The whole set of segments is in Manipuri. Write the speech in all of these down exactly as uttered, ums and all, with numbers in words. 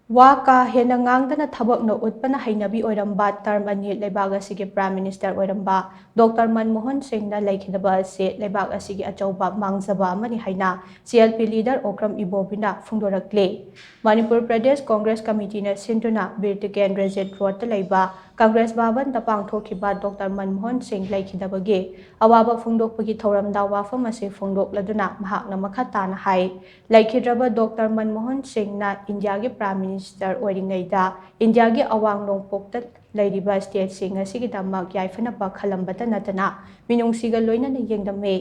ꯋꯥ ꯀꯥ ꯍꯦꯟꯅ ꯉꯥꯡꯗꯅ ꯊꯕꯛꯅ ꯎꯠꯄꯅ ꯍꯩꯅꯕꯤ ꯑꯣꯏꯔꯝꯕ, ꯇꯔꯝ ꯑꯅꯤ ꯂꯩꯕꯥꯛ ꯑꯁꯤꯒꯤ Prime Minister ꯑꯣꯏꯔꯝꯕ ꯗꯣꯛꯇꯔ ꯃꯟꯃꯣꯍꯟ ꯁꯤꯡꯅ ꯂꯩꯈꯤꯗꯕ ꯑꯁꯤ ꯂꯩꯕꯥꯛ ꯑꯁꯤꯒꯤ ꯑꯆꯧꯕ ꯃꯥꯡꯖꯕ ꯑꯃꯅꯤ ꯍꯥꯏꯅ C L P leader Okram ꯏꯕꯣꯕꯤꯅ ꯐꯣꯡꯗꯣꯔꯛꯂꯤ꯫ Manipur Pradesh Congress ꯀꯃꯤꯇꯤꯅ ꯁꯤꯟꯗꯨꯅ ꯕꯤꯔ ꯇꯤꯀꯦꯟꯗ꯭ꯔꯖꯤꯠ ꯔꯣꯗꯇ ꯂꯩꯕ ꯀꯪꯒ꯭ꯔꯦꯁ ꯚꯕꯟꯗ ꯄꯥꯡꯊꯣꯛꯈꯤꯕ ꯗꯣꯛꯇꯔ ꯃꯟꯃꯣꯍꯟ ꯁꯤꯡ ꯂꯩꯈꯤꯗꯕꯒꯤ ꯑꯋꯥꯕ ꯐꯣꯡꯗꯣꯛꯄꯒꯤ ꯊꯧꯔꯝꯗ ꯋꯥꯐꯝ ꯑꯁꯤ ꯐꯣꯡꯗꯣꯛꯂꯗꯨꯅ ꯃꯍꯥꯛꯅ ꯃꯈꯥ ꯇꯥꯅ ꯍꯥꯏ, ꯂꯩꯈꯤꯗ꯭ꯔꯕ ꯗꯣꯛꯇꯔ ꯃꯟꯃꯣꯍꯟ ꯁꯤꯡꯅ ꯏꯟꯗꯤꯌꯥꯒꯤ Prime Minister ꯑꯣꯏꯔꯤꯉꯩꯗ ꯏꯟꯗꯤꯌꯥꯒꯤ ꯑꯋꯥꯡ ꯅꯣꯡꯄꯣꯛꯇ ꯂꯩꯔꯤꯕ stateꯁꯤꯡ ꯑꯁꯤꯒꯤꯗꯃꯛ ꯌꯥꯏꯐꯅꯕ ꯈꯜꯂꯝꯕꯇ ꯅꯠꯇꯅ ꯃꯤꯅꯨꯡꯁꯤꯒ ꯂꯣꯏꯅꯅ ꯌꯦꯡꯂꯝꯃꯤ꯫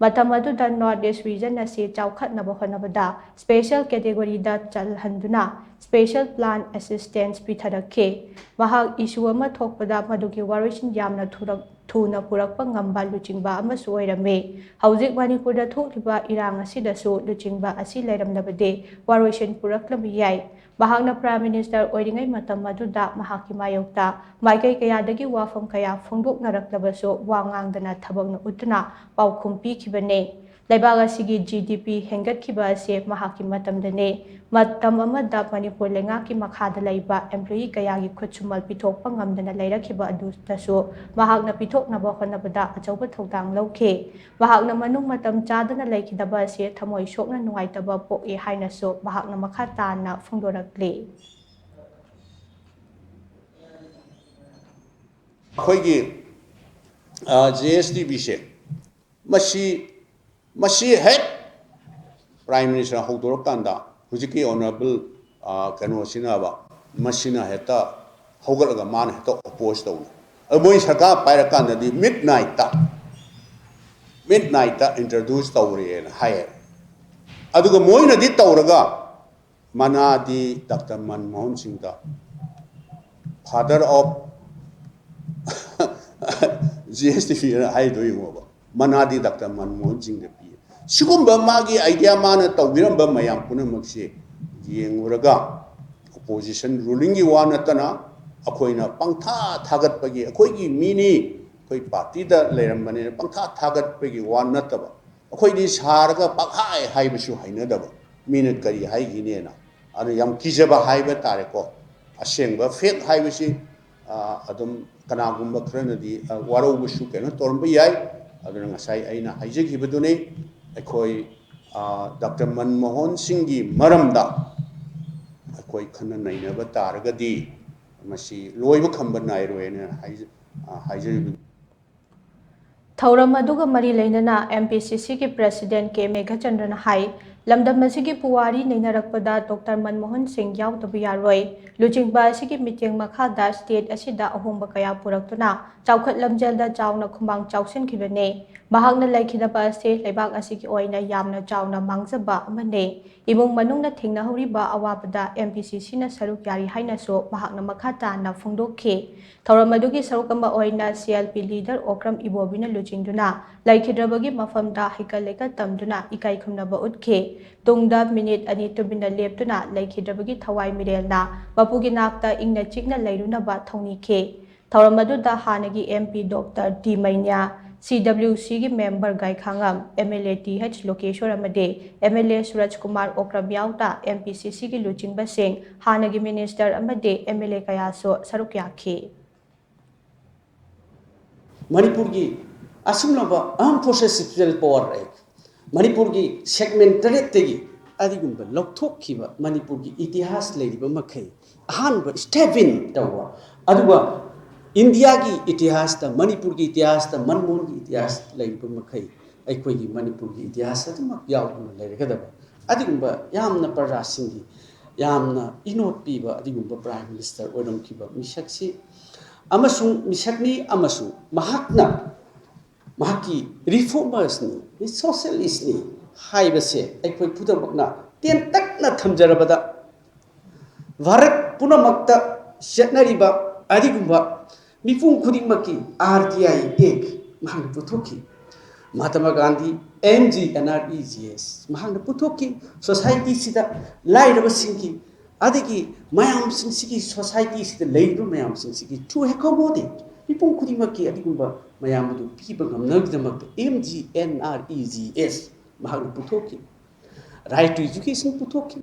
ꯃꯇꯝ ꯑꯗꯨꯗ North East region ꯑꯁꯤ ꯆꯥꯎꯈꯠꯅꯕ ꯍꯣꯠꯅꯕꯗ special categoryꯗ ꯆꯜꯍꯟꯗꯨꯅ special plan assistance ꯄꯤꯊꯔꯛꯈꯤ꯫ ꯃꯍꯥꯛ issue ꯑꯃ ꯊꯣꯛꯄꯗ ꯃꯗꯨꯒꯤ ꯋꯥꯔꯣꯏꯁꯤꯟ ꯌꯥꯝꯅ ꯊꯨꯔꯛ-, ꯊꯨꯅ ꯄꯨꯔꯛꯄ ꯉꯝꯕ ꯂꯨꯆꯤꯡꯕ ꯑꯃꯁꯨ ꯑꯣꯏꯔꯝꯃꯤ꯫ ꯍꯧꯖꯤꯛ ꯃꯅꯤꯄꯨꯔꯗ ꯊꯣꯛꯂꯤꯕ ꯏꯔꯥꯡ ꯑꯁꯤꯗꯁꯨ ꯂꯨꯆꯤꯡꯕ ꯑꯁꯤ ꯂꯩꯔꯝꯂꯕꯗꯤ ꯋꯥꯔꯣꯏꯁꯤꯟ ꯄꯨꯔꯛꯂꯝꯕ ꯌꯥꯏ꯫ ꯃꯍꯥꯛꯅ Prime Minister ꯑꯣꯏꯔꯤꯉꯩ ꯃꯇꯝ ꯑꯗꯨꯗ ꯃꯍꯥꯛꯀꯤ ꯃꯥꯌꯣꯛꯇ ꯃꯥꯏꯀꯩ ꯀꯌꯥꯗꯒꯤ ꯋꯥꯐꯝ ꯀꯌꯥ ꯐꯣꯡꯗꯣꯛꯅꯔꯛꯂꯕꯁꯨ ꯋꯥ ꯉꯥꯡꯗꯅ ꯊꯕꯛꯅ ꯎꯠꯇꯨꯅ ꯄꯥꯎꯈꯨꯝ ꯄꯤꯈꯤꯕꯅꯤ꯫ ꯂꯩꯕꯥꯛ ꯑꯁꯤꯒꯤ G D P ꯍꯦꯟꯒꯠꯈꯤꯕ ꯑꯁꯤ ꯃꯍꯥꯛꯀꯤ ꯃꯇꯝꯗꯅꯤ꯫ ꯃꯇꯝ ꯑꯃꯗ ꯃꯅꯤꯄꯨꯔ ꯂꯩꯉꯥꯛꯀꯤ ꯃꯈꯥꯗ ꯂꯩꯕ employee ꯀꯌꯥꯒꯤ ꯈꯨꯠꯁꯨꯃꯜ ꯄꯤꯊꯣꯛꯄ ꯉꯝꯗꯅ ꯂꯩꯔꯛꯈꯤꯕ ꯑꯗꯨꯗꯁꯨ ꯃꯍꯥꯛꯅ ꯄꯤꯊꯣꯛꯅꯕ ꯍꯣꯠꯅꯕꯗ ꯑꯆꯧꯕ ꯊꯧꯗꯥꯡ ꯂꯧꯈꯤ꯫ ꯃꯍꯥꯛꯅ ꯃꯅꯨꯡ ꯃꯇꯝ ꯆꯥꯗꯅ ꯂꯩꯈꯤꯗꯕ ꯑꯁꯤ ꯊꯃꯣꯏ ꯁꯣꯛꯅ ꯅꯨꯡꯉꯥꯏꯇꯕ ꯄꯣꯛꯏ ꯍꯥꯏꯅꯁꯨ ꯃꯍꯥꯛꯅ ꯃꯈꯥ ꯇꯥꯅ ꯐꯣꯡꯗꯣꯔꯛꯂꯤ꯫ ꯑꯩꯈꯣꯏꯒꯤ G S T Vꯁꯦ ꯃꯁꯤ ꯃꯁꯤ ꯍꯦꯛ Prime Minister ꯍꯧꯗꯣꯔꯛꯀꯥꯟꯗ ꯍꯧꯖꯤꯛꯀꯤ Honourable ꯀꯩꯅꯣꯁꯤꯅꯕ ꯃꯁꯤꯅ ꯍꯦꯛꯇ ꯍꯧꯒꯠꯂꯒ ꯃꯥꯅ ꯍꯦꯛꯇ oppose ꯇꯧꯅꯤ꯫ ꯑꯗꯨ ꯃꯣꯏ ꯁꯔꯀꯥꯔ ꯄꯥꯏꯔꯀꯥꯟꯗꯗꯤ midnightꯇ midnightꯇ introduce ꯇꯧꯔꯦꯅ ꯍꯥꯏꯌꯦ꯫ ꯑꯗꯨꯒ ꯃꯣꯏꯅꯗꯤ ꯇꯧꯔꯒ ꯃꯅꯥꯗꯤ ꯗꯥꯛꯇꯔ ꯃꯟꯃꯣꯍꯟ ꯁꯤꯡꯗ father of G S T Vꯅ ꯍꯥꯏꯗꯣ ꯌꯦꯡꯉꯣꯕ꯫ ꯃꯅꯥꯗꯤ ꯗꯥꯛꯇꯔ ꯃꯟꯃꯣꯍꯟ ꯁꯤꯡꯗ ꯄꯤ꯫ ꯁꯤꯒꯨꯝꯕ ꯃꯥꯒꯤ idea, ꯃꯥꯅ ꯇꯧꯕꯤꯔꯝꯕ ꯃꯌꯥꯝ ꯄꯨꯝꯅꯃꯛꯁꯦ ꯌꯦꯡꯉꯨꯔꯒ opposition rulingꯒꯤ ꯋꯥ ꯅꯠꯇꯅ ꯑꯩꯈꯣꯏꯅ ꯄꯪꯊꯥ ꯊꯥꯒꯠꯄꯒꯤ, ꯑꯩꯈꯣꯏꯒꯤ ꯃꯤꯅꯤ, ꯑꯩꯈꯣꯏ partyꯗ ꯂꯩꯔꯝꯕꯅꯤꯅ ꯄꯪꯊꯥ ꯊꯥꯒꯠꯄꯒꯤ ꯋꯥ ꯅꯠꯇꯕ, ꯑꯩꯈꯣꯏꯗꯤ ꯁꯥꯔꯒ ꯄꯪꯍꯥꯏ ꯍꯥꯏꯕꯁꯨ ꯍꯩꯅꯗꯕ, ꯃꯤꯅ ꯀꯔꯤ ꯍꯥꯏꯈꯤꯅꯦꯅ꯫ ꯑꯗꯨ ꯌꯥꯝ ꯀꯤꯖꯕ ꯍꯥꯏꯕ ꯇꯥꯔꯦꯀꯣ꯫ ꯑꯁꯦꯡꯕ ꯐꯦꯛ ꯍꯥꯏꯕꯁꯤ, ꯑ, ꯑꯗꯨꯝ ꯀꯅꯥꯒꯨꯝꯕ ꯈꯔꯅꯗꯤ, ꯑ, ꯋꯥꯔꯧꯕꯁꯨ ꯀꯩꯅꯣ ꯇꯧꯔꯝꯕ ꯌꯥꯏ꯫ ꯑꯗꯨꯅ ꯉꯁꯥꯏ ꯑꯩꯅ ꯍꯥꯏꯖꯈꯤꯕꯗꯨꯅꯤ, ꯑꯩꯈꯣꯏ, ꯑ, ꯗꯥꯛꯇꯔ ꯃꯟꯃꯣꯍꯟ ꯁꯤꯡꯒꯤ ꯃꯔꯝꯗ ꯑꯩꯈꯣꯏ ꯈꯟꯅ ꯅꯩꯅꯕ ꯇꯥꯔꯒꯗꯤ ꯃꯁꯤ ꯂꯣꯏꯕ ꯈꯝꯕ ꯅꯥꯏꯔꯣꯏꯅ ꯍꯥꯏꯖ-, ꯑ, ꯍꯥꯏꯖꯔꯤꯕꯅꯤ꯫ ꯊꯧꯔꯝ ꯑꯗꯨꯒ ꯃꯔꯤ ꯂꯩꯅꯅ M P C Cꯒꯤ President K ꯃꯦꯘꯆꯟꯗ꯭ꯔꯅ ꯍꯥꯏ, ꯂꯝꯗꯝ ꯑꯁꯤꯒꯤ ꯄꯨꯋꯥꯔꯤ ꯅꯩꯅꯔꯛꯄꯗ ꯗꯣꯛꯇꯔ ꯃꯟꯃꯣꯍꯟ ꯁꯤꯡ ꯌꯥꯎꯗꯕ ꯌꯥꯔꯣꯏ꯫ ꯂꯨꯆꯤꯡꯕ ꯑꯁꯤꯒꯤ ꯃꯤꯠꯌꯦꯡ ꯃꯈꯥꯗ state ꯑꯁꯤꯗ ꯑꯍꯣꯡꯕ ꯀꯌꯥ ꯄꯨꯔꯛꯇꯨꯅ ꯆꯥꯎꯈꯠ ꯂꯝꯖꯦꯜꯗ ꯆꯥꯎꯅ ꯈꯨꯃꯥꯡ ꯆꯥꯎꯁꯤꯟꯈꯤꯕꯅꯤ꯫ ꯃꯍꯥꯛꯅ ꯂꯩꯈꯤꯗꯕ ꯑꯁꯤ ꯂꯩꯕꯥꯛ ꯑꯁꯤꯒꯤ ꯑꯣꯏꯅ ꯌꯥꯝꯅ ꯆꯥꯎꯅ ꯃꯥꯡꯖꯕ ꯑꯃꯅꯤ꯫ ꯏꯃꯨꯡ ꯃꯅꯨꯡꯅ ꯊꯦꯡꯅꯍꯧꯔꯤꯕ ꯑꯋꯥꯕꯗ M P C Cꯅ ꯁꯔꯨꯛ ꯌꯥꯔꯤ ꯍꯥꯏꯅꯁꯨ ꯃꯍꯥꯛꯅ ꯃꯈꯥ ꯇꯥꯅ ꯐꯣꯡꯗꯣꯛꯈꯤ꯫ ꯊꯧꯔꯝ ꯑꯗꯨꯒꯤ ꯁꯔꯨꯛ ꯑꯃ ꯑꯣꯏꯅ C L P leader Okram ꯏꯕꯣꯕꯤꯅ ꯂꯨꯆꯤꯡꯗꯨꯅ ꯂꯩꯈꯤꯗ꯭ꯔꯕꯒꯤ ꯃꯐꯝꯗ ꯍꯩꯀꯠ ꯂꯩꯀꯠ ꯇꯝꯗꯨꯅ ꯏꯀꯥꯏ ꯈꯨꯝꯅꯕ ꯎꯠꯈꯤ꯫ ꯇꯨꯡꯗ minute ꯑꯅꯤ ꯇꯨꯃꯤꯟꯅ ꯂꯦꯞꯇꯨꯅ ꯂꯩꯈꯤꯗ꯭ꯔꯕꯒꯤ ꯊꯋꯥꯏ ꯃꯤꯔꯦꯜꯅ ꯃꯄꯨꯒꯤ ꯅꯥꯛꯇ ꯏꯪꯅ ꯆꯤꯛꯅ ꯂꯩꯔꯨꯅꯕ ꯊꯧꯅꯤꯈꯤ꯫ ꯊꯧꯔꯝ ꯑꯗꯨꯗ ꯍꯥꯟꯅꯒꯤ M P Doctor T Meinya, C W Cꯒꯤ member ꯒꯥꯏꯈꯥꯉꯝ, M L A T H Lokeshwar ꯑꯃꯗꯤ M L A ꯁꯨꯔꯖ ꯀꯨꯃꯥꯔ ꯑꯣꯀ꯭ꯔꯝ ꯌꯥꯎꯅ M P C Cꯒꯤ ꯂꯨꯆꯤꯡꯕꯁꯤꯡ, ꯍꯥꯟꯅꯒꯤ minister ꯑꯃꯗꯤ M L A ꯀꯌꯥꯁꯨ ꯁꯔꯨꯛ ꯌꯥꯈꯤ꯫ ꯃꯅꯤꯄꯨꯔꯒꯤ ꯑꯁꯨꯝꯂꯕ Armed Forces Special Power Act, ꯃꯅꯤꯄꯨꯔꯒꯤ segment ꯇꯔꯦꯠꯇꯒꯤ ꯑꯗꯨꯒꯨꯝꯕ ꯂꯧꯊꯣꯛꯈꯤꯕ ꯃꯅꯤꯄꯨꯔꯒꯤ ꯏꯇꯤꯍꯥꯁ ꯂꯩꯔꯤꯕ ꯃꯈꯩ ꯑꯍꯥꯟꯕ step in ꯇꯧꯕ, ꯑꯗꯨꯒ ꯏꯟꯗꯤꯌꯥꯒꯤ ꯏꯇꯤꯍꯥꯁꯇ, ꯃꯅꯤꯄꯨꯔꯒꯤ ꯏꯇꯤꯍꯥꯁꯇ, ꯃꯟꯃꯣꯍꯟꯒꯤ ꯏꯇꯤꯍꯥꯁ ꯂꯩꯔꯤꯕ ꯃꯈꯩ ꯑꯩꯈꯣꯏꯒꯤ ꯃꯅꯤꯄꯨꯔꯒꯤ ꯏꯇꯤꯍꯥꯁ ꯑꯗꯨꯃꯛ ꯌꯥꯎꯗꯨꯅ ꯂꯩꯔꯒꯗꯕ ꯑꯗꯨꯒꯨꯝꯕ ꯌꯥꯝꯅ ꯄ꯭ꯔꯖꯥꯁꯤꯡꯒꯤ ꯌꯥꯝꯅ ꯏꯅꯣꯠ ꯄꯤꯕ ꯑꯗꯨꯒꯨꯝꯕ Prime Minister ꯑꯣꯏꯔꯝꯈꯤꯕ ꯃꯤꯁꯛꯁꯤ ꯑꯃꯁꯨꯡ ꯃꯤꯁꯛꯅꯤ ꯑꯃꯁꯨꯡ ꯃꯍꯥꯛꯅ ꯃꯍꯥꯛꯀꯤ reformersꯅꯤ, socialistꯅꯤ ꯍꯥꯏꯕꯁꯦ ꯑꯩꯈꯣꯏ ꯄꯨꯝꯅꯃꯛꯅ ꯇꯦꯟꯇꯛꯅ ꯊꯝꯖꯔꯕꯗ, ꯚꯥꯔꯠ ꯄꯨꯝꯅꯃꯛꯇ ꯆꯠꯅꯔꯤꯕ ꯑꯗꯨꯒꯨꯝꯕ ꯃꯤꯄꯨꯝ ꯈꯨꯗꯤꯡꯃꯛꯀꯤ R T I Act ꯃꯍꯥꯛꯅ ꯄꯨꯊꯣꯛꯈꯤ꯫ Mahatma Gandhi, M G N R E G S ꯃꯍꯥꯛꯅ ꯄꯨꯊꯣꯛꯈꯤ꯫ Societyꯁꯤꯗ ꯂꯥꯏꯔꯕꯁꯤꯡꯒꯤ ꯑꯗꯒꯤ ꯃꯌꯥꯝꯁꯤꯡꯁꯤꯒꯤ, societyꯁꯤꯗ ꯂꯩꯔꯤꯕ ꯃꯌꯥꯝꯁꯤꯡꯁꯤꯒꯤ to accommodate, ꯃꯤꯄꯨꯝ ꯈꯨꯗꯤꯡꯃꯛꯀꯤ ꯑꯗꯨꯒꯨꯝꯕ ꯃꯌꯥꯝ ꯑꯗꯨ ꯄꯤꯕ ꯉꯝꯅꯕꯒꯤꯗꯃꯛꯇ M G N R E G S ꯃꯍꯥꯛꯅ ꯄꯨꯊꯣꯛꯈꯤ꯫ Right to education ꯄꯨꯊꯣꯛꯈꯤ꯫